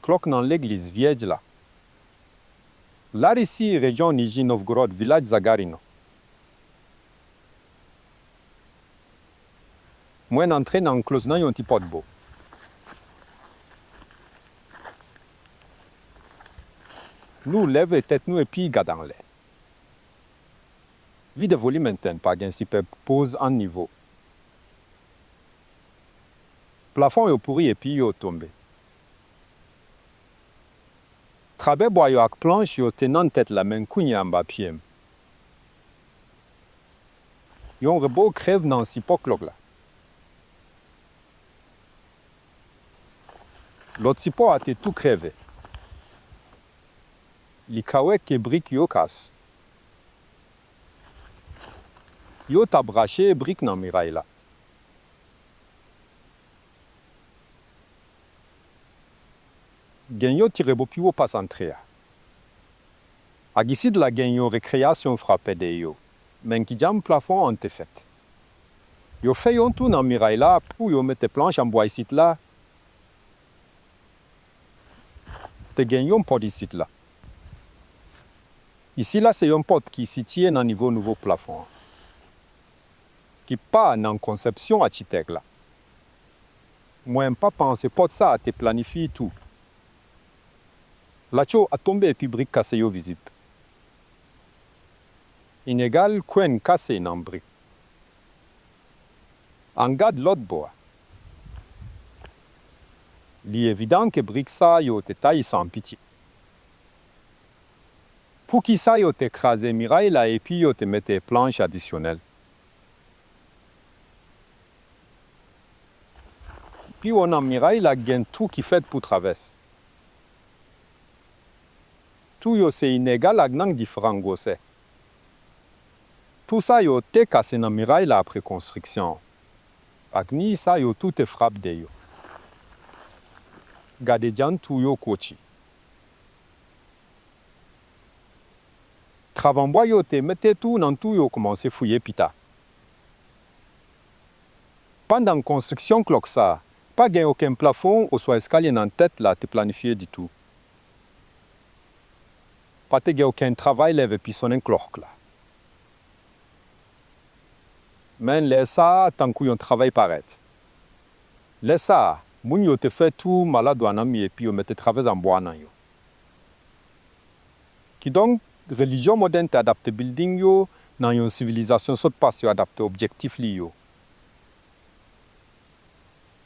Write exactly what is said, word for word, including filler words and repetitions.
Klòk nan legliz Vyèj la. Larisi, rejyon Nizhny Novgorod, vilaj Zagarino. Mwen antre nan kloz nan yon ti pòt bo. Nou leve tèt nou epi gade anlè. Vide volim antenn, pa gen sipèb poz an nivo. Plafon yo pouri epi yo tonbe. Trabè bwa yo ak planch yo te nan tèt la, men kounye a anba pye m. Yon rebo kreve nan sipò klòk la. Lòt sipò a te tou kreve. Li ka wè ke brik yo kase. Yo t ap rache brik nan miray la. Gen yon ti rebo pi wo pase antre a. Ak isit la gen yon rekreyasyon frape de yo. Men kijan plafon an te fèt? Yo fè yon twou nan miray la pou yo mete planch an bwa isit la. Te gen yon pòt isit la. Isi la se yon pòt ki sitiye nan nivo nouvo plafon an, ki pa nan konsepsyon achitèk la. Mwen pa panse pòt sa a te planifye tou. Latcho a tonbe epi brik kase yo vizib. Inegal, kwenn kase nan brik. Ann gad lòt bò a. Li evidan ke brik sa yo te taye san pitye. Poukisa yo te kraze miray la epi yo te mete planch adisyonèl? Pi wo nan miray la gen twou ki fèt pou travès. Twou yo se inegal ak nan diferan gwosè. Twou sa yo te kase nan miray la apre konstriksyon an. Ak ni sa yo tou te frape de yo. Gade jan twou yo kwochi. Travè an bwa yo te mete tou nan twou yo kòmanse fouye pita. Pandan konstriksyon klòk sa a, pa gen okenn plafon oswa eskalye nan tèt la te planifye ditou. Pa te gen okenn travay leve epi sonnen klòk la. Men lè sa a tankou yon travay parèt. Lè sa a, moun yo te fè twou maladwa nan mi epi yo mete travè an bwa nan yo. Kidonk, relijyon modèn te adapte bilding yo nan yon sivilizasyon sot pase yo adapte objektif li yo.